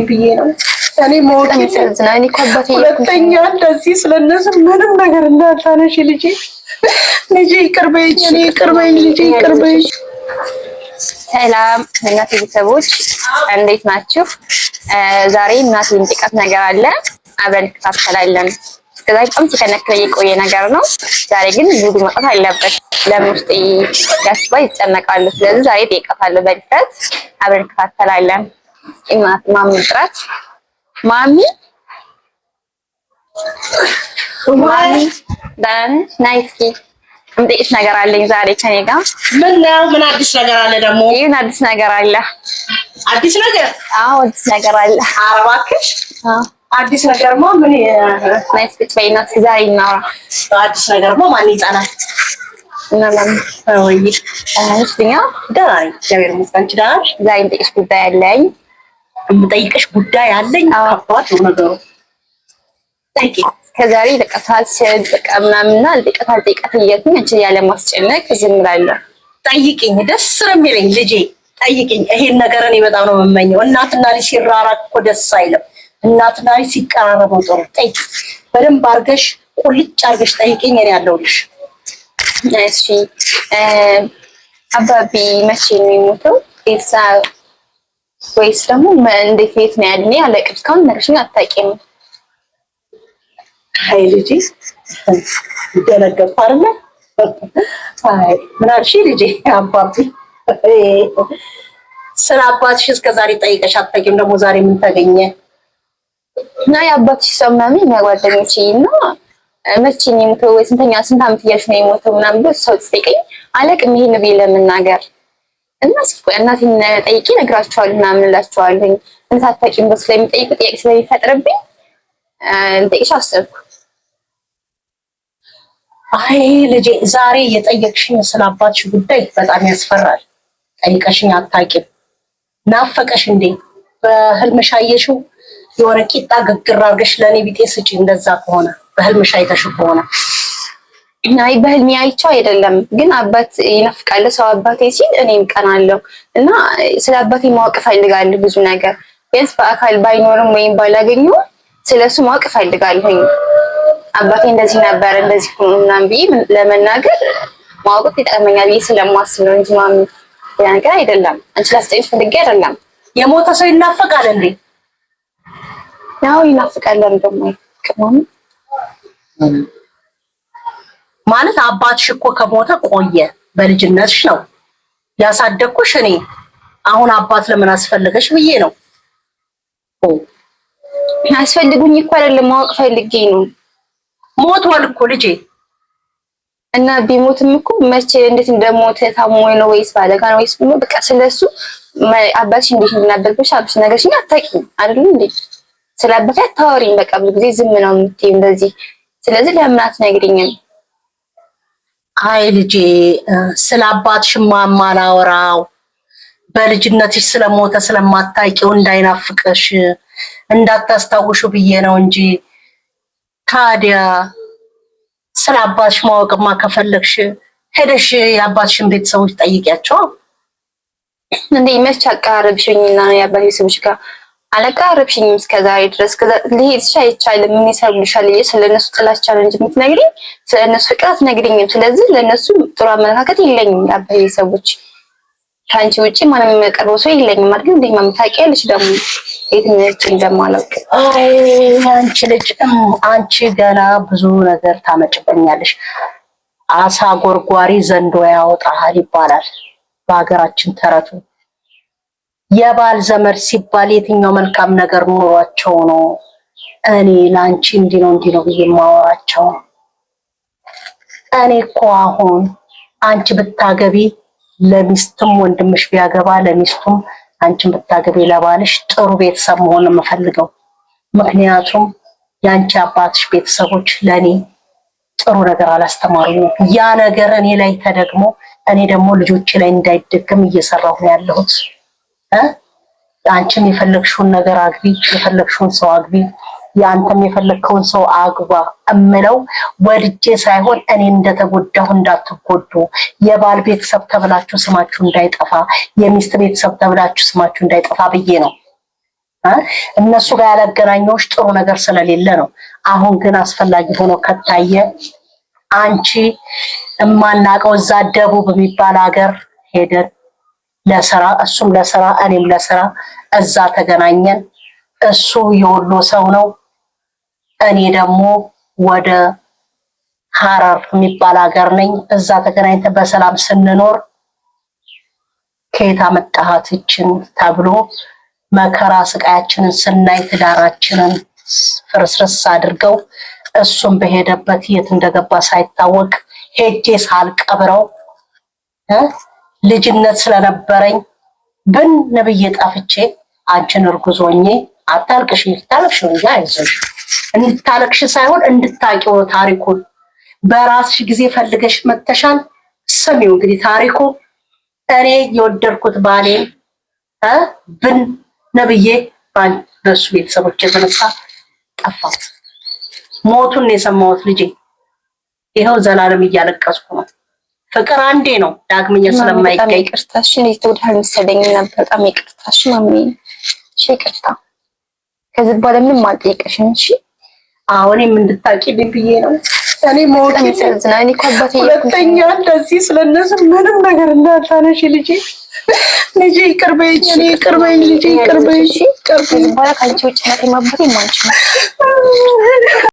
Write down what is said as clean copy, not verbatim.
ብዬ ነው እኔ ማወቅ። ሁለተኛ እንደዚህ ስለነሱ ምንም ነገር እንዳታነሺ ልጄ፣ ልጄ ይቅር በይኝ፣ እኔ ይቅር በይኝ፣ ልጄ ይቅር በይኝ። ሰላም እናቴ ቤተሰቦች እንዴት ናችሁ? ዛሬ እናቴን ጥቃት ነገር አለ፣ አብረን እንከታተላለን። እስከዛ በጣም ሲከነክነኝ የቆየ ነገር ነው። ዛሬ ግን ጉዱ መውጣት አለበት። ለምን ውስጥ ያስባ ይጨነቃሉ። ስለዚህ ዛሬ ጠይቃታለሁ በድፍረት፣ አብረን እንከታተላለን። ማሚ ጥራት ማሚ ማሚ ደህና ነሽ? ነይ እስኪ የምጠይቅሽ ነገር አለኝ ዛሬ ከኔ ጋር። ምን ነው? ምን አዲስ ነገር አለ ደግሞ? ይሁን አዲስ ነገር አለ። አዲስ ነገር? አዎ አዲስ ነገር አለ። ኧረ እባክሽ። አዎ አዲስ ነገርማ ምን? ነይ እስኪ ቁጭ በይና እስኪ ዛሬ እናውራ። አዲስ ነገርማ ማን ይጠላል? እና ማሚ ወይ እሺ፣ ደህና ነኝ እግዚአብሔር ይመስገን። አንቺ ደህና ነሽ? ዛሬ የምጠይቅሽ ጉዳይ አለኝ። የምጠይቅሽ ጉዳይ አለኝ? ከባድ ነው ነገሩ። ጠይቂ። ከዛሬ በቃ ሳልስል በቃ ምናምንና አልጠይቃት አልጠይቃት እያልኩኝ አንቺን ያለማስጨነቅ ዝም እላለሁ። ጠይቂኝ፣ ደስ ነው የሚለኝ ልጄ፣ ጠይቂኝ። ይሄን ነገር እኔ በጣም ነው የምመኘው። እናትና ልጅ ሲራራቅ እኮ ደስ አይልም። እናትና ልጅ ሲቀራረቡ ጥሩ። ጠይቂ፣ በደንብ አድርገሽ ቁልጭ አድርገሽ ጠይቂኝ፣ እኔ ያለሁልሽ። እሺ፣ አባቢ መቼ ነው የሚሞተው? ቤተሰ ወይስ ደግሞ እንዴት ቤት ነው ያለ? እኔ አላውቅም። እስካሁን ነግረሽኝ አታውቂም። አይ ልጄ ደነገጥኩ አይደለ? አይ ምን አልሽ ልጄ? አባቢ ስለ አባትሽ እስከ ዛሬ ጠይቀሽ አታውቂም። ደግሞ ዛሬ ምን ተገኘ? እና የአባትሽ ሰው ምናምን ጓደኞቼ እና መቼ ነው የሞተው ወይ ስንተኛ ስንት ዓመት እያልሽ ነው የሞተው ምናምን ብሎ ሰው ሲጠይቀኝ አላውቅም ይሄን ብዬ ለመናገር እና እስኪ ቆይ እናቴን ጠይቄ እነግራቸዋለሁ ምናምን እላቸዋለሁኝ። እንዴት አታውቂም ብሎ ስለሚጠይቁ ጥያቄ ስለሚፈጥርብኝ ልጠይቅሽ አሰብኩ። አይ ልጄ ዛሬ የጠየቅሽኝ ስለ አባትሽ ጉዳይ በጣም ያስፈራል። ጠይቀሽኝ አታውቂም። ናፈቀሽ እንዴ? በህልምሽ አየሽው? የሆነ ቂጣ ግግር አድርገሽ ለእኔ ቢጤ ስጪ። እንደዛ ከሆነ በህልምሽ አይተሽው ከሆነ። አይ በህልሜ አይቼው አይደለም፣ ግን አባት ይናፍቃል። ሰው አባቴ ሲል እኔም ቀናለሁ እና ስለ አባቴ ማወቅ እፈልጋለሁ ብዙ ነገር። ቢያንስ በአካል ባይኖርም ወይም ባላገኘው ስለሱ ማወቅ እፈልጋለሁኝ። አባቴ እንደዚህ ነበር እንደዚህ ሆኖ ምናምን ብዬ ለመናገር ማወቅ ይጠቅመኛል ብዬ ስለማስብ ነው እንጂ ማሚ ሌላ ነገር አይደለም። አንቺ ላስጠይቅሽ ፈልጌ አይደለም። የሞተ ሰው ይናፈቃል እንዴ? ያው ይናፍቃል። ለምን ደግሞ አይቅማም? ማለት አባትሽ እኮ ከሞተ ቆየ። በልጅነትሽ ነው ያሳደግኩሽ እኔ። አሁን አባት ለምን አስፈለገሽ ብዬ ነው። አስፈልጉኝ እኮ አይደለም ማወቅ ፈልጌ ነው። ሞቷል እኮ ልጄ። እና ቢሞትም እኮ መቼ እንዴት እንደሞተ ታሞ ነው ወይስ ባለጋ ነው ወይስ በቃ ስለሱ አባትሽ እንዴት እንደነበር ብቻ አብሽ ነገርሽኝ አታውቂም አይደል እንዴ? ስለ አባቴ አታወሪም። በቃ ብዙ ጊዜ ዝም ነው የምትይው እንደዚህ። ስለዚህ ለምን አትነግሪኝም? አይ ልጄ ስለ አባትሽማ የማላወራው በልጅነትሽ ስለሞተ ስለማታውቂው እንዳይናፍቅሽ እንዳታስታውሹ ብዬ ነው እንጂ ታዲያ ስለ አባትሽ ማወቅማ ከፈለግሽ ሄደሽ የአባትሽን ቤተሰቦች ጠይቂያቸው። እንዴ መች አቀራረብሽኝና ነው የአባቴ ቤተሰቦች ጋር አላቀራረብሽኝም እስከዛሬ ድረስ። ልሄድሽ አይቻልም፣ ምን ይሰሩልሻል? ስለነሱ ጥላቻ ነው እንጂ የምትነግሪኝ ስለነሱ ፍቅር አትነግሪኝም። ስለዚህ ለነሱ ጥሩ አመለካከት የለኝም። የአባቴ ቤተሰቦች ከአንቺ ውጭ ማንም የሚያቀርበው ሰው የለኝም አይደል? እንዴ ማሚ ታውቂያለሽ ደግሞ የትኛች እንደማላውቅ። አይ አንቺ ልጅ አንቺ ገና ብዙ ነገር ታመጭብኛለሽ። አሳ ጎርጓሪ ዘንዶ ያወጣል ይባላል በሀገራችን ተረቱ። የባል ዘመድ ሲባል የትኛው መልካም ነገር ኖሯቸው ነው እኔ ለአንቺ እንዲህ ነው እንዲህ ነው ብዬ የማወራቸው? እኔ እኮ አሁን አንቺ ብታገቢ ለሚስትም ወንድምሽ ቢያገባ ለሚስቱም አንቺን ብታገቢ ለባልሽ ጥሩ ቤተሰብ መሆን ነው የምፈልገው። ምክንያቱም የአንቺ አባትሽ ቤተሰቦች ለእኔ ጥሩ ነገር አላስተማሩኝም። ያ ነገር እኔ ላይ ተደግሞ እኔ ደግሞ ልጆቼ ላይ እንዳይደገም እየሰራሁ ነው ያለሁት። አንቺም የፈለግሽውን ነገር አግቢ፣ የፈለግሽውን ሰው አግቢ፣ የአንተም የፈለግከውን ሰው አግባ እምለው ወድጄ ሳይሆን እኔ እንደተጎዳሁ እንዳትጎዱ፣ የባል ቤተሰብ ተብላችሁ ስማችሁ እንዳይጠፋ፣ የሚስት ቤተሰብ ተብላችሁ ስማችሁ እንዳይጠፋ ብዬ ነው። እነሱ ጋር ያላገናኘሁሽ ጥሩ ነገር ስለሌለ ነው። አሁን ግን አስፈላጊ ሆኖ ከታየ አንቺ እማናቀው እዛ ደቡብ የሚባል ሀገር ሄደን ለስራ እሱም ለስራ እኔም ለስራ እዛ ተገናኘን። እሱ የወሎ ሰው ነው፣ እኔ ደግሞ ወደ ሀረር የሚባል ሀገር ነኝ። እዛ ተገናኝተን በሰላም ስንኖር ከየት አመጣሃት ይችን ተብሎ መከራ ስቃያችንን ስናይ ትዳራችንን ፍርስርስ አድርገው እሱም በሄደበት የት እንደገባ ሳይታወቅ ሄጄ ሳልቀብረው ልጅነት ስለነበረኝ ብን ብዬ ጠፍቼ አንቺን እርጉዝ ሆኜ አታልቅሽ፣ ታለቅሽ እንጂ አይዞሽ፣ እንድታለቅሽ ሳይሆን እንድታቂው ታሪኩን በራስሽ ጊዜ ፈልገሽ መተሻል። ስሚው እንግዲህ ታሪኩ እኔ የወደድኩት ባሌን ብን ነብዬ በሱ ቤተሰቦች የተነሳ ጠፋ። ሞቱን የሰማሁት ልጄ ይኸው ዘላለም እያለቀስኩ ነው። ፍቅር አንዴ ነው፣ ዳግመኛ ስለማይገኝ ይቅርታ። እሺ እንዴት ተጎዳህ አልመሰለኝም ነበር። በጣም ይቅርታ። እሺ ማሚ፣ እሺ ይቅርታ። ከዚህ በኋላ ምንም አልጠይቅሽም። እሺ አሁን እንድታቂልኝ ብዬ ነው። እኔ ሞት ያሳዝናል። እኔ እኮ አባቴ ሁለተኛ እንደዚህ ስለነሱ ምንም ነገር እንዳታነሺ ልጄ፣ ልጄ ይቅር በይኝ፣ እኔ ይቅር በይኝ ልጄ፣ ይቅር በይኝ። ከዚህ በኋላ ከአንቺ ውጭ እናቴም አባቴም አንቺ ነው።